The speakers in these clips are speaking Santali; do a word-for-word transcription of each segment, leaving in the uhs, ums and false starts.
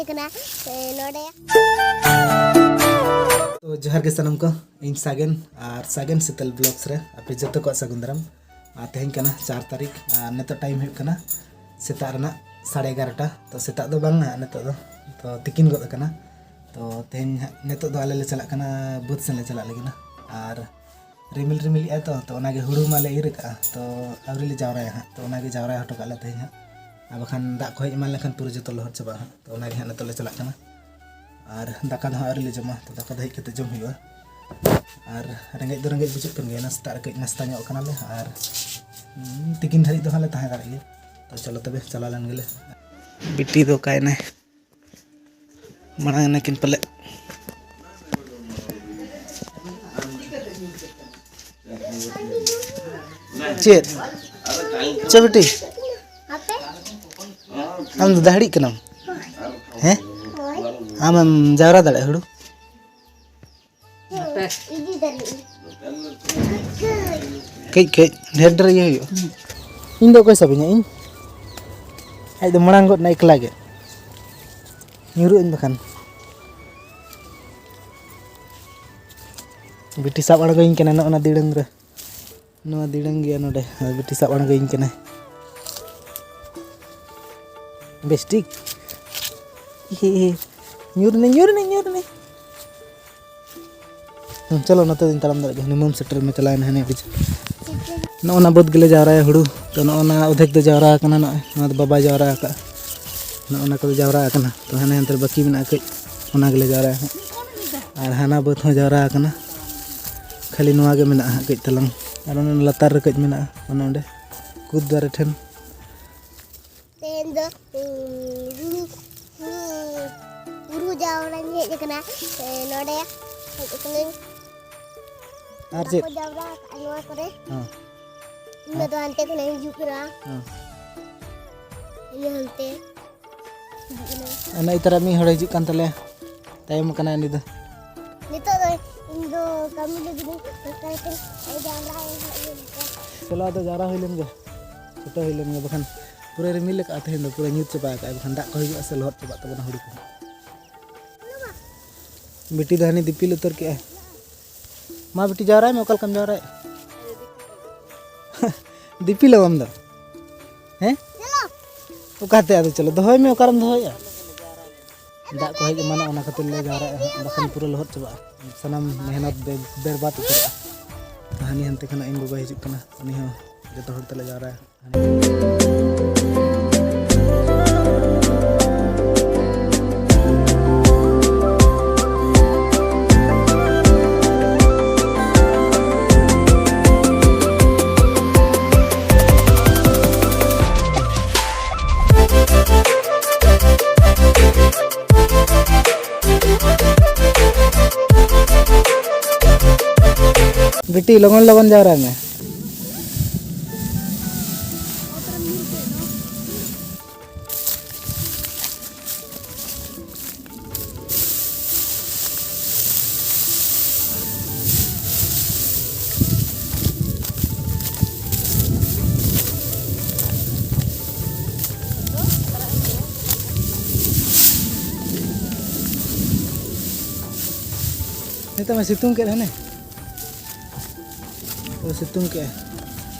ᱠᱟᱱᱟ ᱱᱚᱰᱮ᱾ ᱛᱚ ᱡᱚᱦᱟᱨ ᱜᱮ ᱥᱟᱱᱟᱢ ᱠᱚ, ᱤᱧ ᱥᱟᱜᱮᱱ ᱟᱨ ᱥᱟᱜᱮᱱ ᱥᱤᱛᱟᱹᱞ ᱵᱞᱚᱜᱥ ᱨᱮ ᱟᱯᱮ ᱡᱚᱛᱚ ᱠᱚᱣᱟᱜ ᱥᱟᱹᱜᱩᱱ ᱫᱟᱨᱟᱢ᱾ ᱟᱨ ᱛᱮᱦᱮᱧ ᱠᱟᱱᱟ ᱪᱟᱨ ᱛᱟᱹᱨᱤᱠᱷ ᱟᱨ ᱱᱤᱛᱚᱜ ᱴᱟᱭᱤᱢ ᱦᱩᱭᱩᱜ ᱠᱟᱱᱟ ᱥᱮᱛᱟᱜ ᱨᱮᱱᱟᱜ ᱥᱟᱲᱮ ᱮᱜᱟᱨᱚᱴᱟ᱾ ᱛᱚ ᱥᱮᱛᱟᱜ ᱫᱚ ᱵᱟᱝ ᱱᱟᱦᱟᱜ, ᱱᱤᱛᱚᱜ ᱫᱚ ᱛᱚ ᱛᱤᱠᱤᱱ ᱜᱚᱫ ᱟᱠᱟᱱᱟ᱾ ᱛᱚ ᱛᱮᱦᱮᱧ ᱦᱟᱸᱜ ᱱᱤᱛᱚᱜ ᱫᱚ ᱟᱞᱮ ᱞᱮ ᱪᱟᱞᱟᱜ ᱠᱟᱱᱟ, ᱵᱟᱹᱫᱽ ᱥᱮᱱ ᱞᱮ ᱪᱟᱞᱟᱜ ᱞᱟᱹᱜᱤᱫ ᱱᱟ᱾ ᱟᱨ ᱨᱤᱢᱤᱞ ᱨᱤᱢᱤᱞ ᱮᱜᱼᱟᱭ ᱛᱚ, ᱛᱚ ᱚᱱᱟᱜᱮ ᱦᱩᱲᱩ ᱢᱟᱞᱮ ᱤᱨ ᱟᱠᱟᱜᱼᱟ, ᱛᱚ ᱟᱹᱣᱨᱤ ᱞᱮ ᱡᱟᱣᱨᱟᱭᱟ ᱦᱟᱸᱜ, ᱛᱚ ᱚᱱᱟᱜᱮ ᱡᱟᱣᱨᱟ ᱦᱚᱴᱚ ᱠᱟᱜ ᱞᱮ ᱛᱮᱦᱮᱧ ᱦᱟᱸᱜ᱾ ᱟᱨ ᱵᱟᱠᱷᱟᱱ ᱫᱟᱜ ᱠᱚ ᱦᱮᱡ ᱮᱢᱟᱱ ᱞᱮᱱᱠᱷᱟᱱ ᱯᱩᱨᱟᱹ ᱡᱚᱛᱚ ᱞᱚᱦᱚᱫ ᱪᱟᱵᱟᱜᱼᱟ ᱦᱟᱸᱜ᱾ ᱛᱚ ᱚᱱᱟᱜᱮ ᱦᱟᱸᱜ ᱱᱤᱛᱚᱜ ᱞᱮ ᱪᱟᱞᱟᱜ ᱠᱟᱱᱟ᱾ ᱟᱨ ᱫᱟᱠᱟ ᱫᱚ ᱦᱟᱸᱜ ᱟᱹᱣᱨᱤ ᱞᱮ ᱡᱚᱢᱟ, ᱛᱚ ᱫᱟᱠᱟ ᱫᱚ ᱦᱮᱡ ᱠᱟᱛᱮ ᱡᱚᱢ ᱦᱩᱭᱩᱜᱼᱟ᱾ ᱟᱨ ᱨᱮᱸᱜᱮᱡ ᱫᱚ ᱨᱮᱸᱜᱮᱡ ᱵᱩᱡᱷᱟᱹᱜ ᱠᱟᱱ ᱜᱮᱭᱟ, ᱥᱮᱛᱟᱜ ᱨᱮ ᱠᱟᱹᱡ ᱱᱟᱥᱛᱟ ᱧᱚᱜ ᱠᱟᱱᱟᱞᱮ ᱟᱨ, ᱦᱩᱸ, ᱛᱤᱠᱤᱱ ᱫᱷᱟᱹᱨᱤᱡ ᱫᱚ ᱦᱟᱸᱜ ᱞᱮ ᱛᱟᱦᱮᱸ ᱫᱟᱲᱮᱭᱟᱜ ᱜᱮᱭᱟ᱾ ᱛᱚ ᱪᱚᱞᱚ ᱛᱚᱵᱮ ᱪᱟᱞᱟᱣ ᱞᱮᱱ ᱜᱮᱞᱮ᱾ ᱵᱤᱴᱤ ᱫᱚ ᱚᱠᱟᱭᱮᱱᱟᱭ? ᱢᱟᱲᱟᱝ ᱮᱱᱟᱠᱤᱱ ᱯᱟᱞᱮ᱾ ᱪᱮᱫ? ᱪᱮ ᱵᱤᱴᱤ? ᱟᱢ ᱫᱚ ᱫᱟᱹᱦᱲᱤᱜ ᱠᱟᱱᱟᱢ? ᱦᱮᱸ? ᱟᱢᱮᱢ ᱡᱟᱣᱨᱟ ᱫᱟᱲᱮᱭᱟᱜᱼᱟ ᱦᱩᱲᱩ? ᱠᱟᱹᱡ ᱠᱟᱹᱡ ᱰᱷᱮᱨ ᱰᱷᱮᱨ ᱤᱭᱟᱹ ᱦᱩᱭᱩᱜᱼᱟ᱾ ᱤᱧ ᱫᱚ ᱚᱠᱚᱭ ᱥᱟᱵᱤᱧᱟ? ᱤᱧ ᱟᱡ ᱫᱚ ᱢᱟᱲᱟᱝ ᱜᱚᱫ ᱱᱟ ᱮᱠᱞᱟ ᱜᱮ᱾ ᱧᱩᱨᱩᱜ ᱟᱹᱧ ᱵᱟᱠᱷᱟᱱ᱾ ᱵᱤᱴᱤ ᱥᱟᱵ ᱟᱬᱜᱚᱭᱤᱧ ᱠᱟᱱᱟ ᱱᱚᱜᱼᱚ ᱱᱟ ᱫᱤᱲᱟᱹᱝ ᱨᱮ᱾ ᱱᱚᱣᱟ ᱫᱤᱲᱟᱹᱝ ᱜᱮᱭᱟ ᱱᱚᱰᱮ᱾ ᱟᱨ ᱵᱤᱴᱤ ᱥᱟᱵ ᱟᱬᱜᱚᱭᱤᱧ ᱠᱟᱱᱟᱭ᱾ ᱵᱮᱥ ᱴᱷᱤᱠ᱾ ᱧᱩᱨ ᱱᱟᱹᱧ, ᱧᱩᱨ ᱱᱟᱹᱧ, ᱧᱩᱨ ᱱᱟᱹᱧ᱾ ᱦᱩᱸ, ᱪᱚᱞᱚ, ᱱᱚᱛᱮ ᱫᱚᱧ ᱛᱟᱲᱟᱢ ᱫᱟᱲᱮᱭᱟᱜ ᱜᱮᱭᱟ᱾ ᱱᱤᱢᱟᱹᱢ ᱥᱮᱴᱮᱨ ᱢᱮ, ᱪᱟᱞᱟᱣᱮᱱᱟ ᱦᱟᱱᱮ ᱟᱹᱰᱤ ᱡᱷᱟᱹᱞ᱾ ᱱᱚᱜᱼᱚ ᱱᱟ ᱵᱟᱹᱫᱽ ᱜᱮᱞᱮ ᱡᱟᱣᱨᱟᱭᱟ ᱦᱩᱲᱩ᱾ ᱛᱚ, ᱱᱚᱜᱼᱚ ᱱᱟ ᱚᱫᱷᱮᱠ ᱫᱚ ᱡᱟᱣᱨᱟ ᱟᱠᱟᱱᱟ ᱱᱚᱜᱼᱚᱭ᱾ ᱱᱚᱣᱟ ᱫᱚ ᱵᱟᱵᱟᱭ ᱡᱟᱣᱨᱟ ᱟᱠᱟᱫᱼᱟ᱾ ᱱᱚᱜᱼᱚ ᱱᱟ ᱠᱚᱫᱚ ᱡᱟᱣᱨᱟ ᱟᱠᱟᱱᱟ᱾ ᱛᱚ, ᱦᱟᱱᱮ ᱦᱟᱱᱛᱮ ᱨᱮ ᱵᱟᱹᱠᱤ ᱢᱮᱱᱟᱜᱼᱟ ᱠᱟᱹᱡ, ᱚᱱᱟ ᱜᱮᱞᱮ ᱡᱟᱣᱨᱟᱭᱟ ᱦᱟᱸᱜ᱾ ᱟᱨ ᱦᱟᱱᱟ ᱵᱟᱹᱫᱽ ᱦᱚᱸ ᱡᱟᱣᱨᱟ ᱟᱠᱟᱱᱟ᱾ ᱠᱷᱟᱹᱞᱤ ᱱᱚᱣᱟ ᱜᱮ ᱢᱮᱱᱟᱜᱼᱟ ᱦᱟᱸᱜ ᱠᱟᱹᱡ ᱛᱟᱞᱟᱝ᱾ ᱟᱨ ᱚᱱᱟ ᱞᱟᱛᱟᱨ ᱨᱮ ᱠᱟᱹᱡ ᱢᱮᱱᱟᱜᱼᱟ, ᱚᱱᱮ ᱚᱸᱰᱮ ᱠᱩᱫ ᱫᱟᱨᱮ ᱴᱷᱮᱱ᱾ ᱛᱮᱦᱮᱧ ᱫᱚ, ᱩᱸ, ᱦᱩᱲᱩ, ᱦᱩᱲᱩ, ᱦᱩᱲᱩ ᱡᱟᱣᱨᱟᱧ ᱦᱮᱡ ᱟᱠᱟᱱᱟ᱾ ᱮ, ᱱᱚᱰᱮ ᱦᱮᱡ ᱟᱠᱟᱱᱟᱹᱧ᱾ ᱟᱨ ᱪᱮᱫ? ᱵᱟᱠᱚ ᱡᱟᱣᱨᱟ ᱟᱠᱟᱫᱼᱟ ᱱᱚᱣᱟ ᱠᱚᱨᱮ᱾ ᱦᱮᱸ᱾ ᱤᱧ ᱫᱚ ᱦᱟᱱᱛᱮ ᱠᱷᱚᱱᱟᱜ ᱦᱤᱡᱩᱜ ᱠᱟᱱᱟ᱾ ᱦᱮᱸ᱾ ᱤᱧ ᱦᱟᱱᱛᱮ ᱦᱤᱡᱩᱜ ᱠᱟᱱᱟ᱾ ᱚᱱᱟ ᱤᱛᱟᱹᱨᱟ ᱢᱤᱫ ᱦᱚᱲ ᱦᱤᱡᱩᱜ ᱠᱟᱱ ᱛᱟᱞᱮᱭᱟ, ᱛᱟᱭᱚᱢ ᱟᱠᱟᱱᱟᱭ ᱩᱱᱤ ᱫᱚ᱾ ᱱᱤᱛᱚᱜ ᱫᱚ ᱤᱧ ᱫᱚ ᱠᱟᱹᱢᱤ ᱞᱟᱹᱜᱤᱫ ᱤᱧ ᱚᱱᱠᱟ ᱠᱟᱛᱮ ᱡᱟᱣᱨᱟ ᱮᱱᱟ ᱦᱟᱸᱜ ᱤᱧ ᱢᱮᱛᱟ᱾ ᱪᱚᱞᱚ, ᱟᱫᱚ ᱡᱟᱣᱨᱟ ᱦᱩᱭ ᱞᱮᱱ ᱜᱮ, ᱪᱷᱩᱴᱟᱹᱣ ᱦᱩᱭ ᱞᱮᱱ ᱜᱮ, ᱵᱟᱠᱷᱟᱱ ᱯᱩᱨᱟᱹ ᱨᱤᱢᱤᱞ ᱟᱠᱟᱫᱼᱟ ᱛᱮᱦᱮᱧ ᱫᱚ, ᱯᱩᱨᱟᱹ ᱧᱩᱛ ᱪᱟᱵᱟ ᱟᱠᱟᱫᱼᱟ, ᱵᱟᱠᱷᱟᱱ ᱫᱟᱜ ᱠᱚ ᱦᱤᱡᱩᱜᱼᱟ ᱥᱮ ᱞᱚᱦᱚᱫ ᱪᱟᱵᱟᱜ ᱛᱟᱵᱚᱱᱟ ᱦᱩᱲᱩ ᱠᱚ᱾ ᱵᱤᱴᱤ ᱫᱚ ᱦᱟᱹᱱᱤ ᱫᱤᱯᱤᱞ ᱩᱛᱟᱹᱨ ᱠᱮᱜᱼᱟᱭ᱾ ᱢᱟ ᱵᱤᱴᱤ, ᱡᱟᱣᱨᱟᱭ ᱢᱮ, ᱚᱠᱟ ᱞᱮᱠᱟᱢ ᱡᱟᱣᱨᱟᱭᱮᱫ? ᱫᱤᱯᱤᱞ ᱟᱢ ᱫᱚ? ᱦᱮᱸ? ᱚᱠᱟᱛᱮ ᱟᱫᱚ? ᱪᱚᱞᱚ, ᱫᱚᱦᱚᱭ ᱢᱮ, ᱚᱠᱟᱨᱮᱢ ᱫᱚᱦᱚᱭᱮᱫᱼᱟ? ᱫᱟᱜ ᱠᱚ ᱦᱮᱡ ᱮᱢᱟᱱᱚᱜ, ᱚᱱᱟ ᱠᱷᱟᱹᱛᱤᱨ ᱞᱮ ᱡᱟᱣᱨᱟᱜᱼᱟ ᱦᱟᱸᱜ, ᱵᱟᱠᱷᱟᱱ ᱯᱩᱨᱟᱹ ᱞᱚᱦᱚᱫ ᱪᱟᱵᱟᱜᱼᱟ, ᱥᱟᱱᱟᱢ ᱢᱮᱦᱱᱚᱛ ᱵᱮ-, ᱵᱮᱨᱵᱟᱫ ᱩᱛᱟᱹᱨᱚᱜᱼᱟ᱾ ᱦᱟᱹᱱᱤ ᱦᱟᱱᱛᱮ ᱠᱷᱚᱱᱟᱜ ᱤᱧ ᱵᱟᱵᱟᱭ ᱦᱤᱡᱩᱜ ᱠᱟᱱᱟ, ᱩᱱᱤ ᱦᱚᱸ ᱡᱚᱛᱚ ᱦᱚᱲ ᱛᱮᱞᱮ ᱡᱟᱣᱨᱟᱭᱟ᱾ ᱵᱤᱴᱤ, ᱞᱚᱜᱚᱱ ᱞᱚᱜᱚᱱ ᱡᱟᱣᱨᱟᱭ ᱢᱮ᱾ ᱱᱤᱛᱚᱜ ᱢᱟ ᱥᱤᱛᱩᱝ ᱠᱮᱫ ᱦᱟᱱᱮ᱾ ᱯᱩᱨᱟᱹ ᱥᱤᱛᱩᱝ ᱠᱮᱫᱼᱟᱭ᱾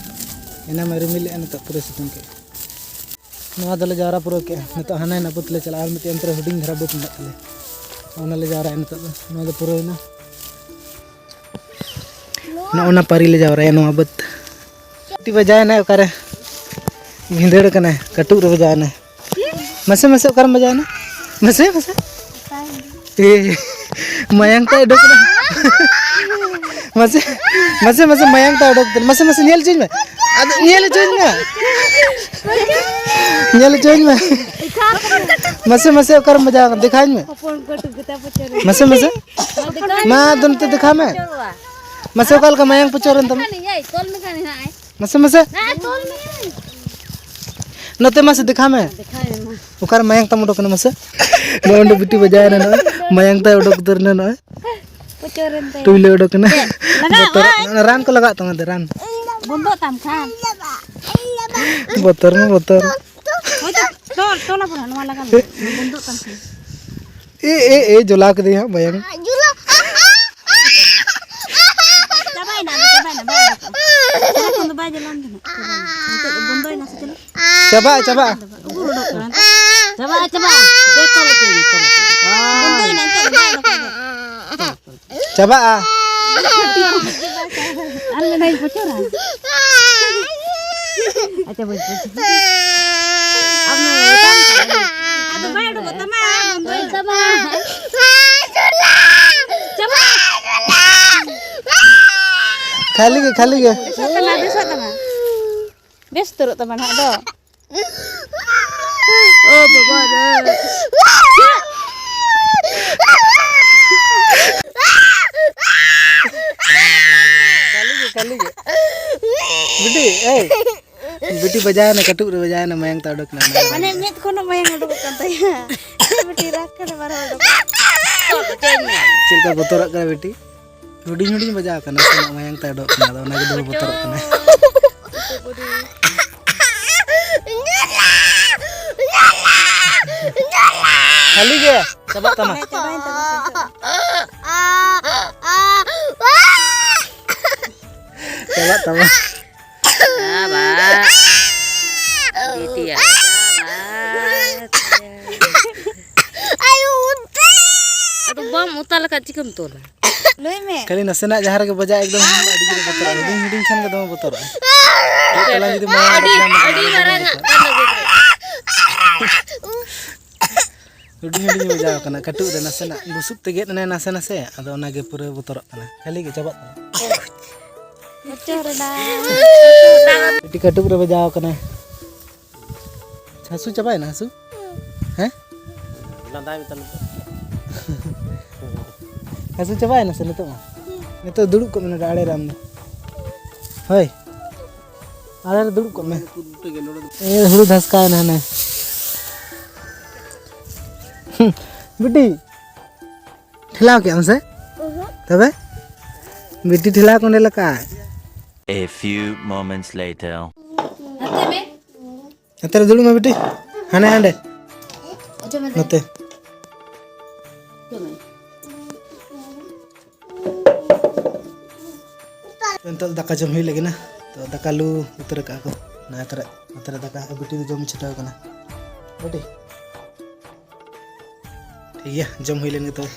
ᱮᱱᱟᱝ ᱢᱟ ᱨᱤᱢᱤᱞ ᱞᱮᱫᱼᱟ, ᱱᱤᱛᱚᱜ ᱯᱩᱨᱟᱹ ᱥᱤᱛᱩᱝ ᱠᱮᱫᱼᱟᱭ᱾ ᱱᱚᱣᱟ ᱫᱚᱞᱮ ᱡᱟᱣᱨᱟ ᱯᱩᱨᱟᱹᱣ ᱠᱮᱫᱼᱟ᱾ ᱱᱤᱛᱚᱜ ᱦᱟᱱᱟ ᱱᱟ ᱵᱟᱹᱫᱽ ᱞᱮ ᱪᱟᱞᱟᱜᱼᱟ, ᱟᱨ ᱢᱤᱫᱴᱮᱱ ᱚᱱᱛᱮ ᱨᱮ ᱦᱩᱰᱤᱧ ᱫᱷᱟᱨᱟ ᱵᱟᱹᱫᱽ ᱢᱮᱱᱟᱜ ᱛᱟᱞᱮᱭᱟ, ᱚᱱᱟ ᱞᱮ ᱡᱟᱣᱨᱟᱭᱟ ᱱᱤᱛᱚᱜ ᱫᱚ᱾ ᱱᱚᱣᱟ ᱫᱚ ᱯᱩᱨᱟᱹᱣᱮᱱᱟ᱾ ᱱᱚᱜᱼᱚ ᱱᱟ ᱯᱟᱹᱨᱤ ᱞᱮ ᱡᱟᱣᱨᱟᱭᱟ ᱱᱚᱣᱟ ᱵᱟᱹᱫᱽ᱾ ᱪᱩᱴᱤ ᱵᱟᱡᱟᱣᱮᱱᱟᱭ ᱚᱠᱟᱨᱮ? ᱵᱷᱤᱸᱫᱟᱹᱲ ᱠᱟᱱᱟᱭ, ᱠᱟᱹᱴᱩᱵ ᱨᱮ ᱵᱟᱡᱟᱣᱮᱱᱟᱭ᱾ ᱢᱟᱥᱮ, ᱢᱟᱥᱮ, ᱚᱠᱟᱨᱮᱢ ᱵᱟᱡᱟᱣᱮᱱᱟ? ᱢᱟᱥᱮ, ᱢᱟᱥᱮ᱾ ᱮ, ᱢᱟᱭᱟᱝ ᱛᱟᱭ ᱚᱰᱚᱠ ᱮᱱᱟ᱾ ᱢᱟᱥᱮ, ᱢᱟᱥᱮ, ᱢᱟᱥᱮ, ᱢᱟᱭᱟᱝ ᱛᱟᱭ ᱚᱰᱚᱠ ᱮᱱᱟ᱾ ᱢᱟᱥᱮ, ᱢᱟᱥᱮ, ᱧᱮᱞ ᱦᱚᱪᱚᱧ ᱢᱮ᱾ ᱟᱫᱚ ᱧᱮᱞ ᱦᱚᱪᱚᱧ ᱢᱮ᱾ ᱧᱮᱞ ᱦᱚᱪᱚᱧ ᱢᱮ᱾ ᱢᱟᱥᱮ, ᱢᱟᱥᱮ, ᱚᱠᱟᱨᱮᱢ ᱵᱟᱡᱟᱣ ᱟᱠᱟᱱᱟ? ᱫᱮᱠᱷᱟᱣᱟᱹᱧ ᱢᱮ᱾ ᱦᱚᱯᱚᱱ ᱠᱟᱹᱴᱩᱵ ᱜᱮᱛᱟ ᱯᱚᱪᱚᱨ᱾ ᱢᱟᱥᱮ, ᱢᱟᱥᱮ᱾ ᱢᱟ, ᱫᱩᱱᱛᱮ ᱫᱮᱠᱷᱟᱣ ᱢᱮ᱾ ᱢᱟᱥᱮ, ᱚᱠᱟ ᱞᱮᱠᱟ ᱢᱟᱭᱟᱝ ᱯᱚᱪᱚᱨ ᱮᱱ ᱛᱟᱢᱟ? ᱛᱚᱞ ᱢᱮ ᱠᱷᱟᱱ ᱦᱟᱸᱜ᱾ ᱢᱟᱥᱮ, ᱢᱟᱥᱮ᱾ ᱦᱮᱸ, ᱛᱚᱞ ᱢᱮ᱾ ᱱᱚᱛᱮ ᱢᱟᱥᱮ ᱫᱮᱠᱷᱟᱣ ᱢᱮ᱾ ᱫᱮᱠᱷᱟᱣ ᱢᱮ ᱢᱟ᱾ ᱚᱠᱟᱨᱮ ᱢᱟᱭᱟᱝ ᱛᱟᱢ ᱩᱰᱩᱠ ᱠᱟᱱᱟ ᱢᱟᱥᱮ? ᱱᱚᱜᱼᱚᱭ ᱱᱚᱰᱮ ᱵᱤᱴᱤ ᱵᱟᱡᱟᱣ ᱮᱱᱟ, ᱱᱚᱜᱼᱚᱭ ᱢᱟᱭᱟᱝ ᱛᱟᱭ ᱩᱰᱩᱠ ᱩᱛᱟᱹᱨ ᱮᱱᱟ, ᱱᱚᱜᱼᱚᱭ ᱯᱚᱪᱚᱨ ᱮᱱ ᱛᱟᱭᱟ᱾ ᱴᱩᱭᱞᱟᱹ ᱩᱰᱩᱠ ᱮᱱᱟ᱾ ᱞᱟᱜᱟᱜᱼᱟ᱾ ᱵᱚᱛᱚᱨ, ᱚᱱᱟ ᱨᱟᱱ ᱠᱚ ᱞᱟᱜᱟᱜ ᱛᱟᱢᱟ, ᱫᱮ ᱨᱟᱱ᱾ ᱵᱚᱱᱫᱚᱜ ᱛᱟᱢ ᱠᱷᱟᱱ᱾ ᱵᱚᱛᱚᱨ ᱢᱟ ᱵᱚᱛᱚᱨ᱾ ᱛᱚᱞ, ᱛᱚᱞ ᱟᱵᱚᱱᱟ, ᱱᱚᱣᱟ ᱞᱟᱜᱟ ᱢᱮ᱾ ᱵᱚᱱᱫᱚᱜ ᱠᱟᱱ ᱠᱷᱟᱱ᱾ ᱮ, ᱮ, ᱮ, ᱡᱚᱞᱟᱣ ᱠᱮᱫᱮᱭᱟ ᱦᱟᱸᱜ ᱢᱟᱭᱟᱝ᱾ ᱪᱟᱵᱟᱭᱮᱱᱟ, ᱟᱫᱚ ᱪᱟᱵᱟᱭᱮᱱᱟ, ᱵᱟᱭ ᱚᱰᱚᱠᱚᱜᱼᱟ᱾ ᱥᱟᱨᱟᱠᱷᱚᱱ ᱫᱚ ᱵᱟᱭ ᱡᱚᱞᱟᱣ ᱠᱟᱱᱟ᱾ ᱱᱤᱛᱚᱜ ᱫᱚ ᱵᱚᱱᱫᱚᱭᱮᱱᱟ ᱥᱮ ᱪᱮᱫ? ᱪᱟᱵᱟᱜᱼᱟ, ᱪᱟᱵᱟᱜᱼᱟ᱾ ᱩᱠᱩᱨ ᱚᱰᱚᱠ ᱠᱟᱱᱟ᱾ ᱪᱟᱵᱟᱜᱼᱟ, ᱪᱟᱵᱟᱜᱼᱟ᱾ ᱫᱮ, ᱛᱚᱞ ᱦᱚᱪᱚᱭ ᱢᱮ, ᱛᱚᱞ ᱦᱚᱪᱚᱭ ᱢᱮ᱾ ᱵᱚᱱᱫᱚᱭᱮᱱᱟ, ᱱᱤᱛᱚᱜ ᱫᱚ ᱵᱟᱭ ᱚᱰᱚᱠᱚᱜᱼᱟ᱾ ᱪᱟᱵᱟᱜᱼᱟ᱾ ᱟᱨ ᱢᱤᱫ ᱫᱷᱟᱣ ᱤᱧ ᱯᱚᱪᱚᱨᱟ᱾ ᱟᱪᱪᱷᱟ, ᱵᱟᱹᱧ ᱯᱚᱪᱚᱨᱟ᱾ ᱟᱢ ᱱᱚᱰᱮ ᱛᱟᱢ ᱠᱟᱱᱟ᱾ ᱟᱫᱚ ᱵᱟᱭ ᱩᱰᱩᱠᱚᱜ ᱛᱟᱢᱟ, ᱵᱚᱱᱫᱚᱭ ᱛᱟᱢᱟ᱾ ᱪᱟᱵᱟ᱾ ᱠᱷᱟᱹᱞᱤ ᱜᱮ, ᱠᱷᱟᱹᱞᱤ ᱜᱮ᱾ ᱵᱮᱥᱚᱜ ᱛᱟᱢᱟ, ᱵᱮᱥᱚᱜ ᱛᱟᱢᱟ᱾ ᱵᱮᱥ ᱩᱛᱟᱹᱨᱚᱜ ᱛᱟᱢᱟ ᱱᱟᱦᱟᱜ ᱫᱚ᱾ ᱳ ᱵᱟᱵᱟ ᱨᱮ᱾ ᱠᱷᱟᱹᱞᱤ ᱜᱮ, ᱠᱷᱟᱹᱞᱤ ᱜᱮ᱾ ᱵᱤᱴᱤ, ᱮᱭ᱾ ᱵᱤᱴᱤ ᱵᱟᱡᱟᱣᱮᱱᱟ, ᱠᱟᱹᱴᱩᱵ ᱨᱮ ᱵᱟᱡᱟᱣᱮᱱᱟ, ᱢᱟᱭᱟᱝ ᱛᱮ ᱚᱰᱚᱠ ᱮᱱᱟ᱾ ᱢᱟᱱᱮ ᱢᱮᱫ ᱠᱷᱚᱱ ᱦᱚᱸ ᱢᱟᱭᱟᱝ ᱩᱰᱩᱠᱚᱜ ᱠᱟᱱ ᱛᱟᱭᱟ᱾ ᱵᱤᱴᱤ ᱨᱟᱜ ᱠᱟᱱᱟ, ᱵᱟᱨ ᱦᱚᱲ ᱩᱰᱩᱠ᱾ ᱪᱮᱫ ᱞᱮᱠᱟ ᱵᱚᱛᱚᱨᱚᱜ ᱠᱟᱱᱟ ᱵᱤᱴᱤ? ᱦᱩᱰᱤᱧ ᱦᱩᱰᱤᱧ ᱵᱟᱡᱟᱣ ᱠᱟᱱᱟ, ᱥᱮᱱᱚᱜ ᱢᱟᱭᱟᱝ ᱛᱮ ᱚᱰᱚᱠ ᱠᱟᱱᱟ, ᱟᱫᱚ ᱚᱱᱟ ᱜᱮ ᱫᱚᱢᱮ ᱵᱚᱛᱚᱨᱚᱜ ᱠᱟᱱᱟ᱾ ᱠᱷᱟᱹᱞᱤ ᱜᱮ ᱪᱟᱵᱟᱜ ᱛᱟᱢᱟ᱾ ᱦᱮᱸ, ᱪᱟᱵᱟᱭᱮᱱ ᱛᱟᱢᱟ ᱥᱮ᱾ ᱪᱟᱵᱟᱜ ᱛᱟᱢᱟ᱾ ᱪᱟᱵᱟ᱾ ᱵᱤᱴᱤᱭᱟᱜ ᱪᱟᱵᱟ᱾ ᱟᱫᱚ ᱵᱟᱢ ᱚᱛᱟ ᱞᱮᱠᱷᱟᱡ ᱪᱤᱠᱟᱹᱢ ᱛᱚᱞᱟ? ᱞᱟᱹᱭ ᱢᱮ᱾ ᱠᱷᱟᱹᱞᱤ ᱱᱟᱥᱮᱱᱟᱜ ᱡᱟᱦᱟᱸ ᱨᱮᱜᱮ ᱵᱟᱡᱟᱜ, ᱮᱠᱫᱚᱢ ᱟᱹᱰᱤ ᱡᱳᱨᱮ ᱵᱚᱛᱚᱨᱚᱜᱼᱟ᱾ ᱦᱩᱰᱤᱧ ᱦᱩᱰᱤᱧ ᱠᱷᱟᱱ ᱜᱮ ᱫᱚᱢᱮ ᱵᱚᱛᱚᱨᱚᱜᱼᱟ᱾ ᱠᱟᱹᱡ ᱛᱟᱞᱟᱝ ᱡᱩᱫᱤ ᱢᱟᱭᱟᱝ ᱟᱹᱰᱤ, ᱚᱰᱚᱠ ᱧᱟᱢ ᱞᱮᱠᱷᱟᱱ ᱟᱹᱰᱤ ᱟᱫᱚ ᱫᱚᱢᱮ ᱢᱟᱨᱟᱝ ᱵᱚᱛᱚᱨᱚᱜᱼᱟ᱾ ᱟᱜ ᱠᱟᱱ ᱫᱚ ᱜᱤᱫᱽᱨᱟᱹ᱾ ᱦᱩᱰᱤᱧ ᱦᱩᱰᱤᱧ ᱵᱟᱡᱟᱣ ᱠᱟᱱᱟ, ᱠᱟᱹᱴᱩᱵ ᱨᱮ ᱱᱟᱥᱮᱱᱟᱜ ᱵᱩᱥᱩᱵ ᱛᱮ ᱜᱮᱫ ᱮᱱᱟᱭ ᱱᱟᱥᱮ ᱱᱟᱥᱮ, ᱟᱫᱚ ᱚᱱᱟᱜᱮ ᱯᱩᱨᱟᱹ ᱵᱚᱛᱚᱨᱚᱜ ᱠᱟᱱᱟ᱾ ᱠᱷᱟᱹᱞᱤ ᱜᱮ ᱪᱟᱵᱟᱜ ᱠᱟᱱᱟ᱾ ᱵᱚᱛᱚᱨ ᱮᱱᱟ᱾ ᱵᱤᱴᱤ ᱠᱟᱹᱴᱩᱵ ᱨᱮ ᱵᱟᱡᱟᱣ ᱠᱟᱱᱟ᱾ ᱦᱟᱹᱥᱩ ᱪᱟᱵᱟᱭᱮᱱᱟ, ᱦᱟᱹᱥᱩ? ᱦᱮᱸ? ᱞᱟᱸᱫᱟᱭ ᱢᱮ ᱛᱟᱦᱞᱮ᱾ ᱦᱟᱹᱥᱩ ᱪᱟᱵᱟᱭᱮᱱᱟ ᱥᱮ ᱱᱤᱛᱚᱜ ᱢᱟ? ᱱᱤᱛᱚᱜ ᱫᱩᱲᱩᱵ ᱠᱚᱜ ᱢᱮ ᱱᱚᱰᱮ ᱟᱲᱮ ᱨᱮ ᱟᱢ ᱫᱚ᱾ ᱦᱳᱭ᱾ ᱟᱲᱮ ᱨᱮ ᱫᱩᱲᱩᱵ ᱠᱚᱜ ᱢᱮ᱾ ᱮ, ᱦᱩᱲᱩ ᱫᱷᱟᱥᱠᱟᱣ ᱮᱱᱟ ᱦᱟᱱᱮ᱾ ᱵᱤᱴᱤ, ᱴᱷᱮᱞᱟᱣ ᱠᱮᱜ ᱟᱢ ᱥᱮ? ᱛᱚᱵᱮ? ᱵᱤᱴᱤ ᱴᱷᱮᱞᱟᱣ ᱠᱚ ᱚᱸᱰᱮ ᱞᱮᱠᱟ᱾ A few moments later. ᱱᱚᱛᱮ ᱨᱮ ᱫᱩᱲᱩᱵ ᱢᱮ ᱵᱤᱴᱤ᱾ ᱦᱟᱱᱮ ᱦᱟᱸᱰᱮ᱾ ᱱᱚᱛᱮ᱾ ᱱᱤᱛᱚᱜ ᱫᱟᱠᱟ ᱡᱚᱢ ᱦᱩᱭ ᱞᱟᱹᱜᱤᱫ ᱱᱟ᱾ ᱛᱚ ᱫᱟᱠᱟ ᱞᱩ ᱩᱛᱟᱹᱨ ᱟᱠᱟᱫ ᱠᱚ᱾ ᱱᱟ ᱛᱚᱨᱟ, ᱱᱟ ᱛᱚᱨᱟ ᱫᱟᱠᱟ ᱵᱤᱴᱤ ᱫᱚ ᱡᱚᱢ ᱪᱷᱩᱴᱟᱹᱣ ᱠᱟᱱᱟ᱾ ᱵᱤᱴᱤ᱾ ᱴᱷᱤᱠ ᱜᱮᱭᱟ, ᱡᱚᱢ ᱦᱩᱭ ᱞᱮᱱ ᱜᱮ ᱛᱚᱵᱮ᱾